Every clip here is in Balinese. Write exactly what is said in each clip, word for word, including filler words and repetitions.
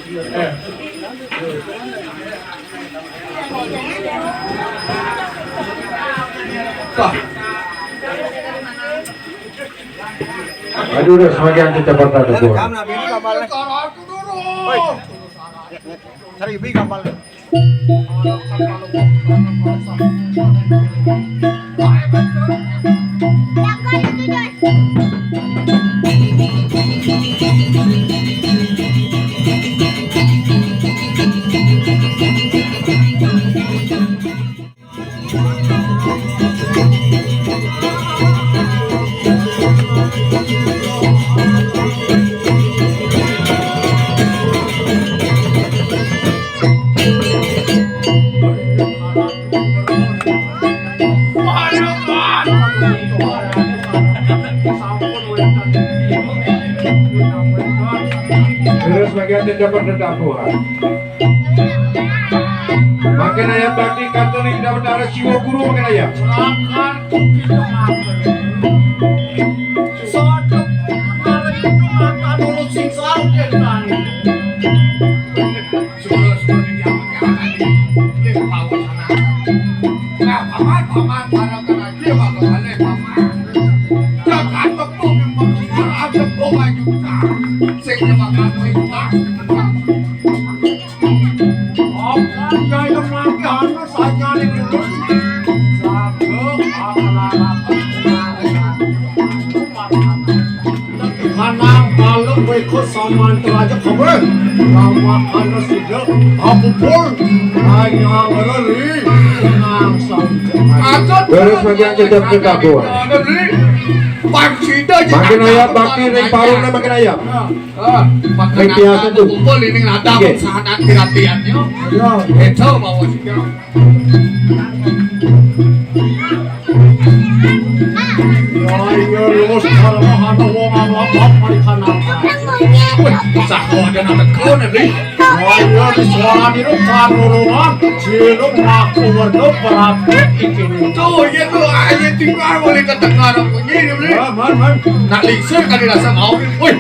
Wah. Aduh, udah sebagian cepat ada gua. Rekam nabi ini gambarnya. Woi. Cari ibu gambarnya. Terus bagian tidak berdedabuhan. Makin ayat bakti Katolik tidak berdarah siwa guru makin ayat. Sing bakal kowe. Apa ya yang mati ana sanyane ngono? Jago apa? Kanang kalung wekut samantra aja kowe. Rama kana sida aku pun hanya ngereri nang sawi. Terus bagian cecep ke Kabuan. Pak sida aja. Makin ayam bakti ring parungnya makin ayam. Ah, ring biasa tuh. Kumpul ini nada sahanan piratiannya. Ya. Itu bawa sida. Ya, iya, lu sekarang ada wong awak mari kana. Wih, sah ada nang teko nih, Bli. Ya, iya, di suara di lu karurungan, ciluk ngaku wedo perabot iki. Tuh, iya tuh, aja tinggal boleh kedengaran bunyi ini, Bli. Ya, man, man. Nak lingsir kali rasa kau, Bli. Wih.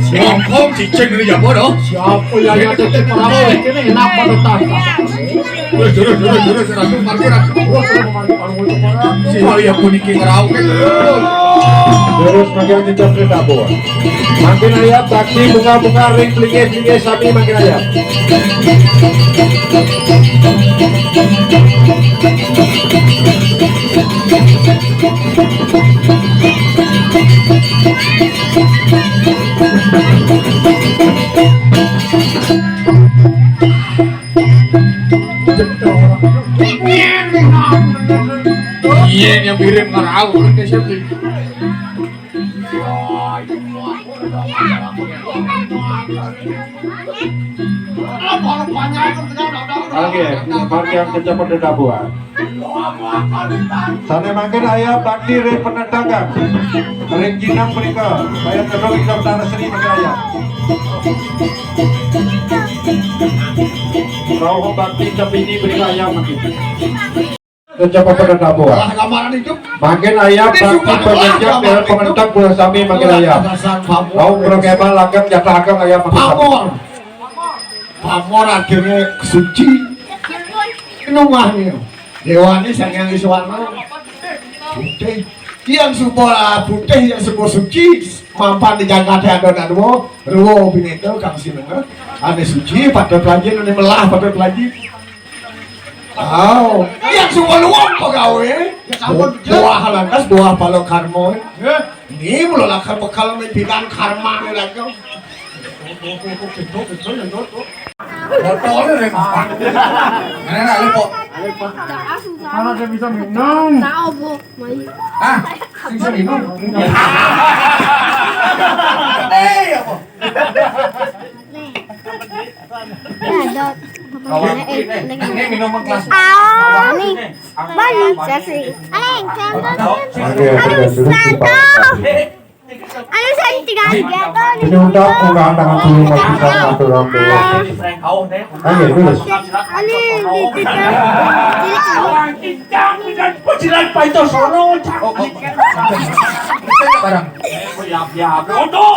Wong kong cicing ngene ya apa to? Siapa ya yang ada di perahu ini enak pada tas. Terus terus terus terus ratu parkir ratu. Wah, kalau mau parkir parkir itu parah. Si Maria puniki ngerauke terus. Terus bagian cicak kereta apa? Makin ayat bakti bunga-bunga ring pelinggih-pelinggih sami makin ayat. Iya, yang mirip ngarau kan dia siapa? Oke, bagian kecamatan Dabuan. Sane mangkin ayah bakti ring penentangan. Ring jinang menika, bayar kedua kita utara seni menika ayah. Rauh bakti cepini menika ayah mangkin. Kecamatan Dabuan. Makin ayah bakti pengejak dan pengentak bulan sami makin ayah. Rauh berkebal lagang jatah agang ayah mangkin. Pamor. Pamor akhirnya suci. Ini rumahnya. Dewane Sang Hyang Iswana. Putih. Yang suba putih, yang suba suci, mapan di jagate ada nak dua, ruwa bineka kang sinengah, ane suci patut pelajin, ane melah patut pelajin. Aw, yang suba luwung pegawe. Ya, sampun, Bu-, buah lantas, buah pala karma. Ya. Ini mula lakar bekal mimpinan karma ni lagi. Botolnya dari mana? Mana nak lupa? Mana dia bisa minum? Tahu, Bu. Mai. Ah, bisa minum. Eh, apa? Ya, dot. Apa namanya? Eh, ini, ini minuman kelas. Ah, ini. Bali, sesi. Eh, jangan. Oke, aduh, sudah cukup. Santo. Ayo, saya tinggal di atas. Ini untuk unggahan tangan dulu, Mas, bisa ngatur rombongan. Ayo, terus. Ini di kita. Orang kita, bukan pecilan Pak Ito Sono, Cak. Barang. Ya, ya, bodoh.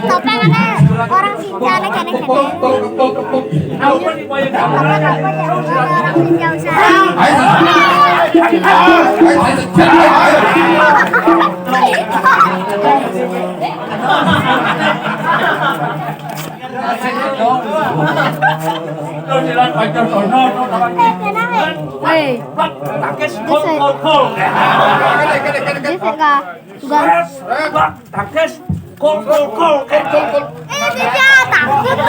Toplengannya orang sing kene-kene. Nggak usah. Hei. Bisa. Bisa nggak? Juga. Tangkis. Kol, kol, kol, kol, kol, kol. Eh, tidak, takut tuh.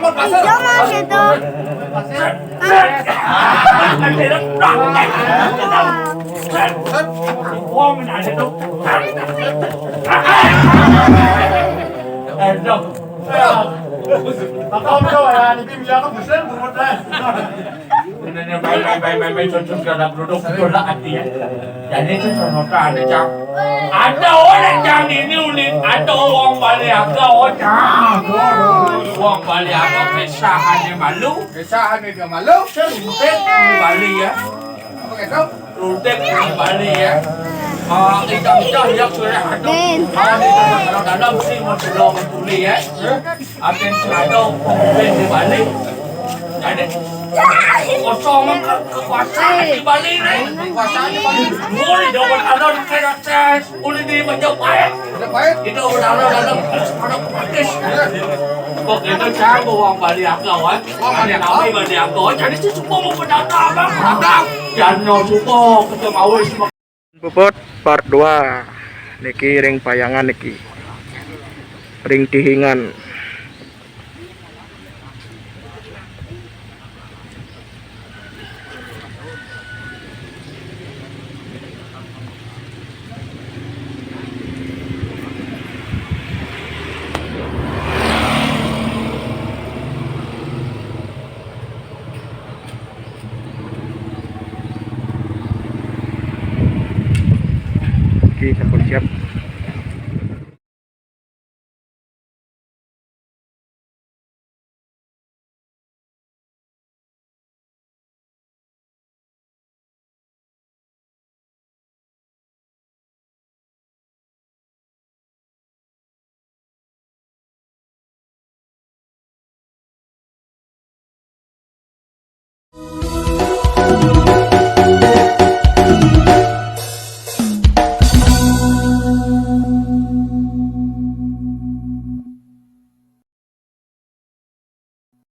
Hijau mas itu. Wong ada tuh. Eh, dong. Apa, apa, ya, ini biar aku bosan, buat deh. Ini, ini, baik, baik, baik, baik, baik, cocok, gak ada produk, produk hati ya. Jadi itu sama ada, Cang. Ada orang, Cang, ini ulit, ada orang balik agak, oh, Cang. Orang balik agak, kesahannya malu. Kesahannya dia malu. Rudet di Bali ya. Apa kata? Rudet di Bali ya. Ah, kita, kita lihat sudah ada. Ah, di dalam, dalam sih, mau sudah tuli ya. Agen Celado pemimpin di Bali. Jadi kosongan ke kekuasaan di Bali nih. Kekuasaan di Bali. Mulai dapat ada di Keraces, mulai di Majapahit. Majapahit. Itu udah ada dalam ada praktis. Kok itu cara uang Bali apa, wan? Uang Bali apa? Kami Bali apa? Jadi si semua mau pendatang, abang. Pendatang. Jangan semua ketemu awis. Puput part dua. Niki ring Payangan niki. Ring Tihingan. Oke, sampun siap.